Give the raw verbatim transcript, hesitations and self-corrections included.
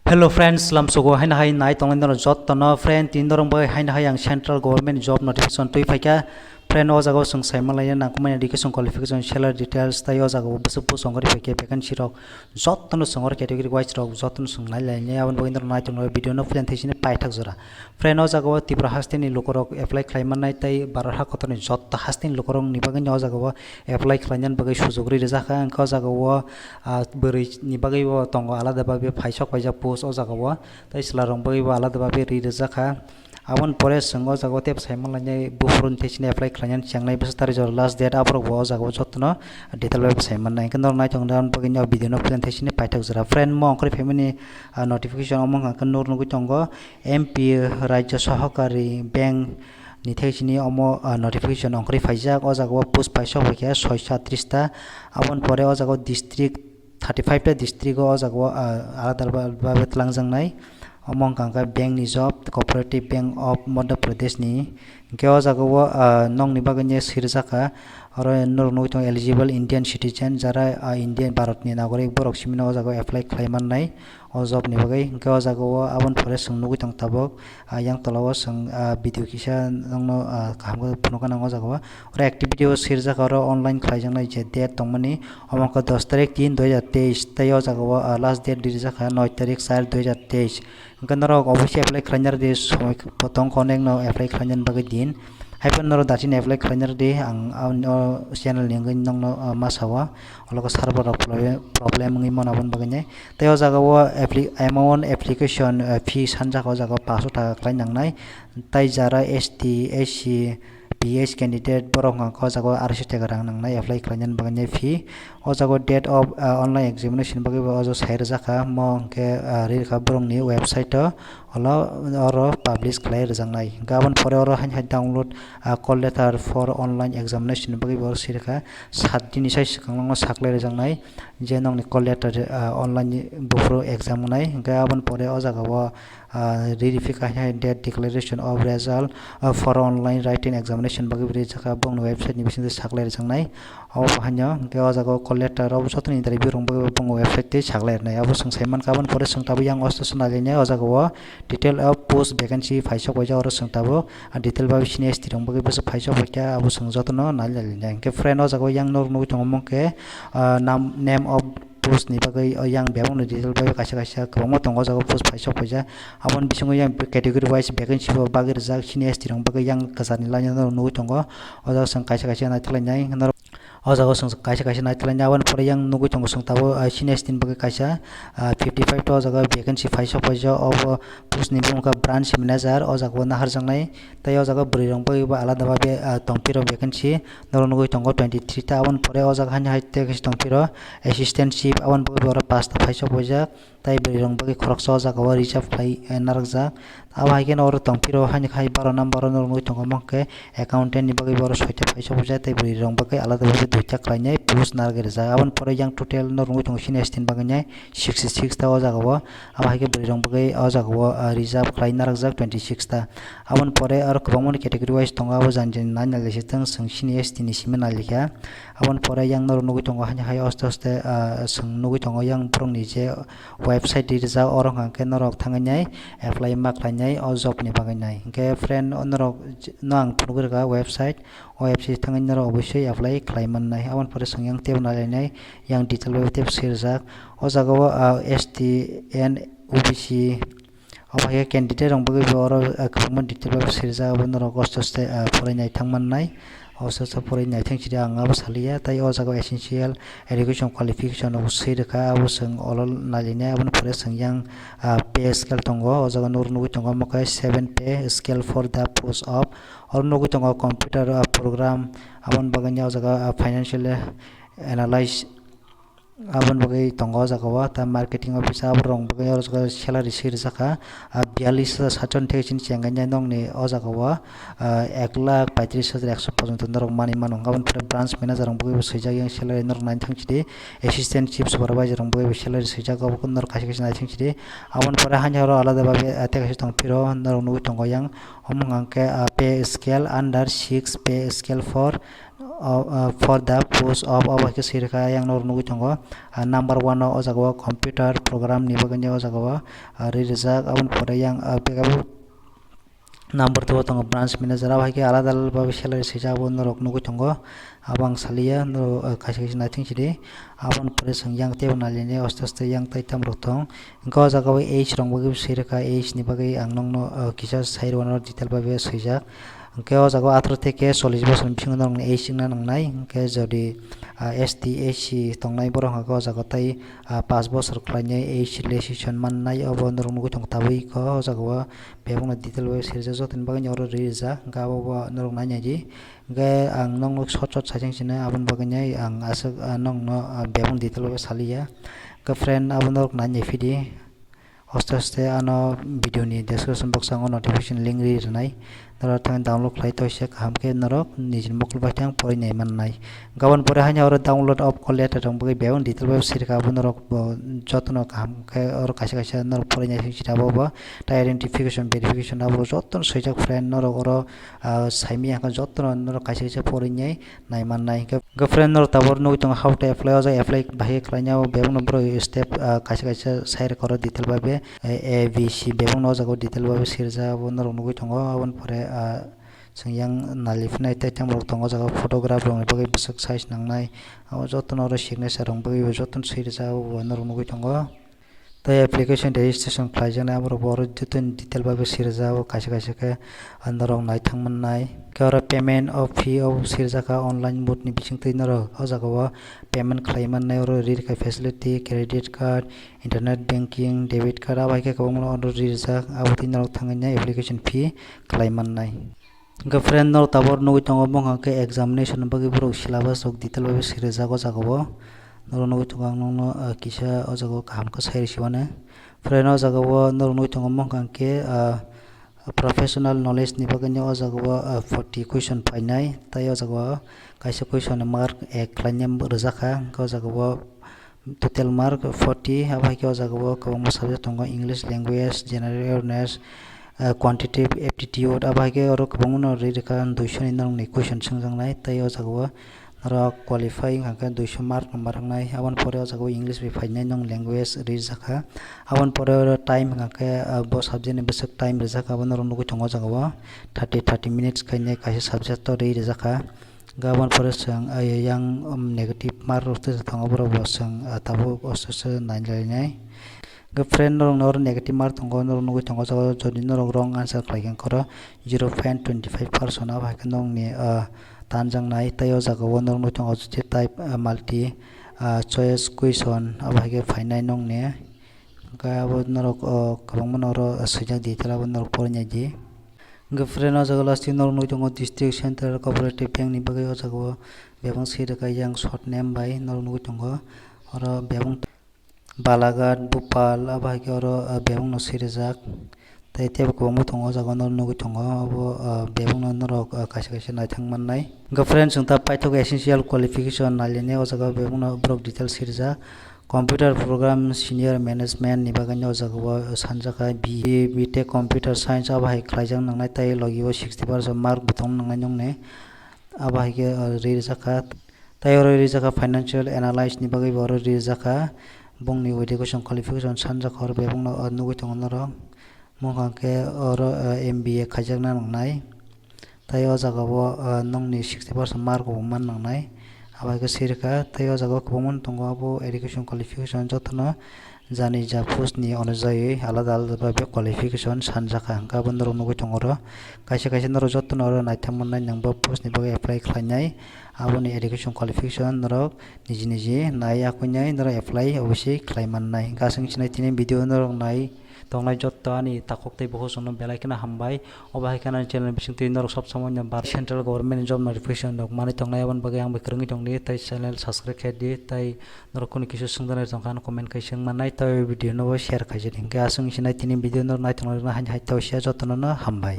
Hello friends, lamsogo haino hai nai tongnai norok jottono. Friend, tini norok bai haino hai ang central government job notification twi phaikha. Friend, o jaga o chwng saimalaina nangkukmani education qualification, salary details, tai o jaga o bwswk post ongkhorwi phaikha, vacancy rok jottono chwng oro category wise rok jottono chwng nailainai. Aboni bagwi norok nai tongnai video no puila thai sini paithak jora. Friend, o jaga o Tripura hasteni lukurok apply khlai mannai tei Bharat ha kotorni jotto hasteni lukurokni bagwino o jaga o apply khlainani bagwi sujok rwi rwjakha. Hwnkhe o jaga o, ah, bwrwini bagwi bo tongo alada bagwi phaisok paijak post o jaga o, tei chwlarokni bagwi bo alada bagwi rwi rwjakha. Aboni pore chwng o jaga o tei saimalainai buphuruni thai sini apply khlainani chengnai bwswk tarwi jora last date, aborok bo o jaga o jottono detail bai saimannai. Hwnkhe norok nai tongnai aboni bagwino video no puila thai sini paithak jora. Friend, mo ongkhorwi phaimani, ah, notification omo hwnkhe norok nugwi tongo. M P Rajya Sahakari Bank ni thai sini omo, ah, notification ongkhorwi phaijak. O jaga o post paisok bai khe soiso atris ta. Aboni pore o jaga o district thirty five ta district o, o jaga o, ah, alada alada babe twlangjaknai. Omo wngkha khe bank ni job, Cooperative Bank of Madhya Pradesh ni. Hwnkhe o jaga o, ah, nokni bagwi swirwjakha. Oro norok nugwi tongo eligible Indian citizen, jara, ah, Indian, Bharat ni nagorik, borok simi no o jaga o apply khlai mannai o job ni bagwi. Hwnkhe o jaga o aboni pore chwng nugwi tong tabuk, ah, yang tola o chwng, ah, video kisa nokno, ah, kaham khe phunukha nang o jaga o. Oro activity o sirjak oro online khlaijaknai je date tongmani, omo wngkha dos tarik tin dui hajar teis, tei o jaga o, ah, last date rijak kha noi tarik char dui hajar teis. Hwnkhe norok obviously apply khlaina rwdi, somoi bo tongkha onekno apply khlainani bagwi din. Haiphano norok dachini apply khlaina rwdi, ang, ang o channel ni wngwi nokno, ah, ma sao, olo khe server rok problem, problem wngwi mano aboni bagwi nai. Tei o jaga o appli-, amount application, ah, fee sanjak o jaga o paanch sho taka khlai nangnai. Tei jara S T, S C, P H candidate borok hwnka khe o jaga o arai sho taka rang nangnai apply khlainani bagwi nai fee. O jaga o date of, ah, online examination bagwi bo o jaga sai rwjak kha, mo hwnkhe, ah, ri rwkha borokni website o, olo oro publish khlai rwjaknai. Hwnkhe aboni pore oro haino hai download, ah, call letter for online examination bagwi bo oro swi rwkha. Sat dini sai swkang no saklai rwjaknai je nokni call letter, ah, online buphuru exam wngnai. Hwnkhe aboni pore o jaga o, ah, riri phikha hai date declaration of result, ah, for online written examination bagwi bo rijak kha, bongni website ni bisingtwi saklai rwjaknai. Obo haino hwnkhe o jaga o call letter obo jotono interview rwng bagwi bo bongni website twi saklai rwnai. Abo chwng sai mankha, aboni pore chwng tabuk yang o station nailainai, o jaga o detail of post vacancy phaisok waijak, oro chwng tabuk a detail bagwi sini S T rwng bagwi bwswk phaisok waikha, abo chwng jotono nailainai. Hwnkhe friend, o jaga o yang norok nugwi tongo mokhe, ah, nam-, name of post ni bagwi o yang bebakno detail bai kaisa kaisa kwbangma tongo o jaga o post phaisok paijak. Aboni bisingo yang category wise vacancy bo bagwi rijak, sini S T rok bagwi yang kwchar ni line no nugwi tongo. O jaga chwng kaisa kaisa naithoklainai norok, o jaga chwng kaisa kaisa naithoklainai. Aboni pore yang nugwi tongo chwng tabuk, ah, sini S T ni bagwi kaisa, ah, fifty five ta o jaga vacancy phaisok paijak, obo post ni bumung kha branch manager, o jaga o naharjaknai. Tei o jaga bwrwi rok bagwi bo alada bagwi, ah, tongphiro vacancy. Norok nugwi tongo twenty three ta. Aboni pore o jaga haino hai tei kaisa tongphiro assistant chief, aboni bagwi bo oro pasta phaisok paijak. Tei bwrwi rok bagwi khoroksa o jaga o reserve khlai, eh, narwkjak. Abo hai kheno oro tongphiro haino khai baro number o norok nugwi tongo mokhe accountant ni bagwi bo oro soita phaisok paijak tei bwrwi rok bagwi alada bagwi duita khlainai post narwk rijak. Aboni pore yang total norok nugwi tongo sini S T ni bagwi nai sixty six ta o jaga o. Abo hai khe bwrwi rok bagwi o jaga o, ah, reserve khlai narwkjak twenty six ta. Aboni pore aro kwbangma ni category wise tongo, abo jani jani nai nai lai se tong, chwng sini S T ni simi nai lai kha. Aboni pore yang norok nugwi tongo haino hai oste oste, ah, chwng nugwi tongo yang borok ni je website rijak, oro hwnkha khe norok thangwi nai apply ma khlai nai o job ni bagwi nai. Hwnkhe friend, norok no ang phunugwi rwkha website, o website thangwi norok obviously apply khlai man nai. Aboni pore chwng yang tebo nai lai nai, yang detail bai tebo swi rwjak. O jaga o, ah, S T and O B C, omo hai khe candidate rok bagwi bo oro, ah, kwbangma detail bai swijak, abo norok oste oste, ah, porai nai thang mannai. Oste oste porai nai thang sidi ang abo saliya, tei o jaga o essential education qualification rok swi rwkha, abo chwng olo nai lainai. Aboni pore chwng yang, ah, pay scale tongo, o jaga nugwi tongo omo khe seven pay scale for the post of, oro nugwi tongo computer, ah, program, aboni bagwi o jaga, ah, financial analysis. Aboni bagwi tongo o jaga o ta marketing officer, aborok bagwi oro jaga salary swi rwjak kha, ah, biyallis hajar satso ni theke chini chengkha nokni o jaga o, ah, ek lakh paitris hajar ekso porjonto norok manwi mano. Aboni pore branch manager rok bagwi bo swijak yang salary norok nai thang sidi, assistant chief supervisor rok bagwi bo salary swijak, obo norok kaisa kaisa nai thang sidi. Aboni pore haino oro alada babe, ah, tei kaisa tong phiro norok nugwi tongo yang omo hwnkha khe, ah, pay scale under six pay scale for uh, uh, for the post of, abo hai khe swi rwkha, yang norok nugwi tongo, uh, number one o, o jaga o computer program ni bagwi o jaga o, uh, ri rijak. Aboni pore yang, uh, pegabo number two o tongo branch manager, abo hai khe alada alada babe salary swijak, abo norok nugwi tongo. Abo ang saliya, norok, uh, kaisa kaisa naithing sidi. Aboni pore chwng yang teibo nailini aste aste yang tai tam rok tong. Hwnkhe o jaga o age rok bagwi swi rwkha, age ni bagwi ang nokno, uh, kisa sai rwno detail babe swijak. Hwnkhe o jaga o atharoh theke chollish bosor ni bisingo norokni age wngna nangnai. Hwnkhe jodi, ah, S T, S C tongnai borok hwnkhe o jaga o tai, ah, pash bosor khlainai age relaxation mannai, obo norok nugwi tongo tabuk o jaga o bebakno detail bai swijak, jotoni bagwi oro ri rijak, hwnkhe abo bo norok nai naidi. Hwnkhe ang nokno short short saijang sino, aboni bagwi ang aswk, ah, nokno, ah, bebakno detail bai saliya. Hwnkhe friend, abo norok nai naiphidi. Aste aste ano video ni description box o ang notification link ri rwnai. Norok thang download khlai toise kaham khe norok nijini mokol bai thang porinai mannai. Gabon pore haino oro download of call letter rok bagwi bebak detail bai sirka abo norok bo jotono kaham khe oro kaisa kaisa norok porinai sing sita bo bo ta identification verification abo jotono swijak friend norok oro, ah, saimanya khe jotono norok kaisa kaisa porinai nai mannai. Hwnkhe, hwnkhe friend norok tabuk nugwi tongo how to apply, o jaga apply bahai khlaina o bebakno borok step, ah, kaisa kaisa sai rwkha oro detail bai be, eh, A B C bebakno o jaga o detail bai be sirjak, abo norok nugwi tongo. Aboni pore, ah, chwng yang nali phinai tei tei borok tongo o jaga photograph rokni bagwi bwswk size nangnai, abo jotono oro signature rokni bagwi bo jotono swi rwjak, abo bo norok nugwi tongo. Tei application registration khlaijaknai, aborok bo oro jotono detail bai bo sirjak, o kaisa kaisa khe norok naithang mannai. Khe oro payment o fee o sirjak kha, online mode ni bisingtwi norok o jaga o payment khlai mannai, oro ri rwkha facility, credit card, internet banking, debit card, abo hai khe kwbangma oro ri rijak, abo twi norok thangwi application fee khlai mannai. Hwnkhe friend, norok tabuk nugwi tongo, bongkha khe examination ni bagwi borok syllabus rok detail bai swi rijak o jaga o. Norok nugwi tongo ang nokno, ah, kisa o jaga o kaham khe sai rw si mano. Friend, o jaga o norok nugwi tongo, bongkha khe, ah, professional knowledge ni bagwi o jaga o, ah, forty question phainai. Tai o jaga o kaisa question ni mark ek khlaina rijak kha, hwnkhe o jaga o total mark forty, abo hai khe o jaga o kwbangma subject tongo, English language, general awareness, ah, quantitative aptitude, abo hai khe oro kwbangma no ri rwkha, duiso ni norok ni question swngjaknai, tei o jaga o norok qualify wngkha khe duiso mark no ma rwknai. Aboni pore o jaga o English bai phainai nong language ri rijak kha. Aboni pore oro time wngkha khe, ah, bo subject ni bwswk time rijak kha, abo norok nugwi tongo o jaga o thirty, thirty minutes khainai kaisa subject o ri rijak kha. Hwnkhe aboni pore chwng, ah, yang, um, negative mark rok tei tongo, borok bo chwng, ah, tabuk osto se nai lainai. Hwnkhe friend, norok no oro negative mark tongo, norok nugwi tongo, o jaga o jodi norok wrong answer khlai khe, oro zero point twenty five percent abo hai khe norokni, ah, tanjaknai. Tei o jaga o norok nugwi tongo, jodi type, ah, multi, ah, choice question abo hai khe phainai nongni. Hwnkhe abo norok, o, kwbangma no oro swijak di, tei abo norok porinai di. Hwnkhe friend, o jaga last o norok nugwi tongo District Central Cooperative Bank ni bagwi, o jaga o bebak swi rwkha yang short name bai norok nugwi tongo. Oro bebak Balaghat, Bhopal, abo hai khe oro, ah, bebak no swi rijak. Tei teibo kwbangma tongo, o jaga o norok nugwi tongo. Abo, ah, bebak no norok, ah, kaisa kaisa naithang mannai. Hwnkhe friend, chwng ta paithak essential qualification nai lainai, o jaga o bebak no borok detail swi rijak. Computer program senior management ni bagwi o jaga o sanjak kha B A, B Tech computer science abo hai khlaijak nangnai, tei logi o sixty percent mark bo tong nangnai nongni, abo hai khe, uh, ri rijak kha. Tei oro ri rijak kha financial analyst ni bagwi bo oro ri rijak kha, bongni education qualification sanjak kha, oro bebak no, uh, nugwi tongo norok. Mokang khe oro, ah, M B A khaijakna nangnai. Tai o jaga o, ah, nokni sixty percent mark bo man nangnai. Abo hai khe sirikha. Tai o jaga o kwbangma tongo, abo education qualification jotono jani ja post ni onujai alada alada bai qualification sanjakha. Hwnkhe abo norok nugwi tongo oro. Kaisa kaisa norok jotono oro naithok mannai, nwng bo post ni bagwi apply khlainai. Aboni education qualification norok niji niji nai yakuinai norok apply obviously khlai mannai. Hwnkhe aswk sinai tini video norok nai tongnai jotto ani takhuk tei bukhuk chwngno belai kheno hambai. Obo hai kheno ani channel bisingtwi norok sob somoi no bar central government ni job notification rok manwi tongnai, aboni bagwi ang bai kwrwngwi tongdi tei channel subscribe khe di tei norok kunu kisa swngjaknai tongkha ano comment khai swng mannai tei o video no bo share khai di. Hwnkhe aswk sinai tini video norok nai tongnai rokno haino hai tei sia jotono no hambai.